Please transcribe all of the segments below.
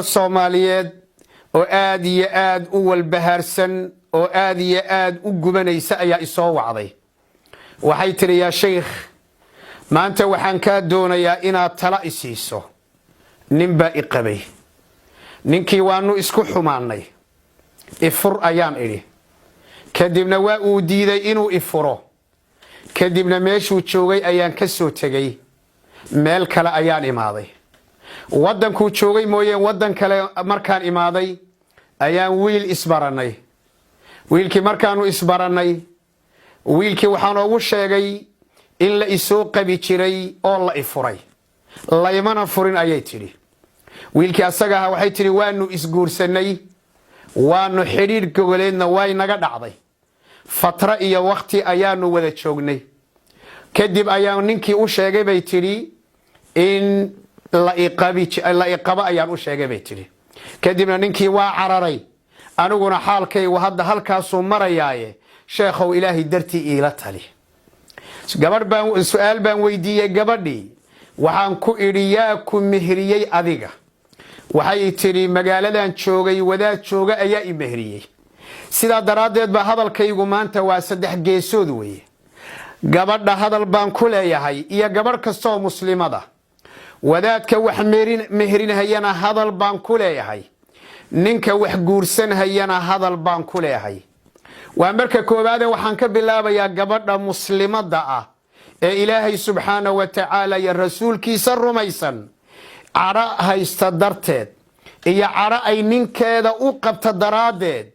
Soomaaliyeed oo aad iyo aad u walbahaarsan oo aad iyo aad u gubanaysa ayaa isoo wacday. Waxay tidhi: "Yaa sheykh, maanta waxaan kaa doonayaa inaad tala isiiso. Nin baa i qabay, ninkii waanu isku xumaannay, ifur ayaan idhi, kadibna waa uu diiday inuu ifuro. Kadibna meeshuu joogay ayaan ka soo tegey, meel kale ayaan imaaday. Waddankuu joogay mooyeen waddan kale markaan imaaday ayaan wiil isbarannay. Wiilkii markaanu isbarannay, wiilkii waxaan oogu sheegay in la isoo qabi jiray oo la ifuray, laymana furin," ayay tidhi. Wiilkii asaga ahaa, waxay tidhi, waanu isguursannay, waanu xidhiidh gogoleedna way naga dhacday. Fatro iyo wakhti ayaanu wada joognay. Kadib ayaan ninkii u sheegay, bay tidhi, in la iqabo ayaan u sheegay, bay tidhi. Kadibna ninkii waa cararay. Aniguna xaalkaygu hadda halkaasuu marayaaye, sheekhow, Ilaahay dartii iila tali." Gabadh baan su-aal baan weydiiyey gabadhii. Waxaan ku idhi: "Yaa ku mehriyey adiga?" Waxay tidhi: "Magaaladan joogay wadaad jooga ayaa i mehriyey." Sidaa daraaddeed baa hadalkaygu maanta waa saddex geesood weeye. Gabadha hadal baan ku leeyahay iyo gabadh kastaoo muslimada. Wadaadka wax mehrinhayana hadal baan ku leeyahay, ninka wax guursanhayana hadal baan ku leeyahay. Waa marka koowaade, waxaan ka bilaabayaa gabadha muslimadda ah ee Ilaahay subxaana wa tacaala iyo rasuulkiisa rumaysan. Cadho haysta darteed iyo cadho ay ninkeeda u qabta daraaddeed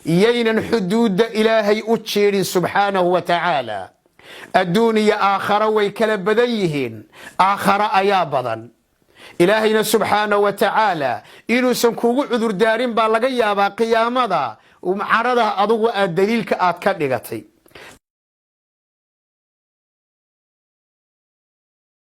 yaynan xuduudda Ilaahay u jiidhin subxaanahu wa tacaala. Adduun iyo aakharo way kala badan yihiin, aakharo ayaa badan. Ilaahayna subxaana wa tacaala inuusan kugu cudurdaarin baa laga yaabaa qiyaamada, carada adugu aad daliilka aad ka dhigatay.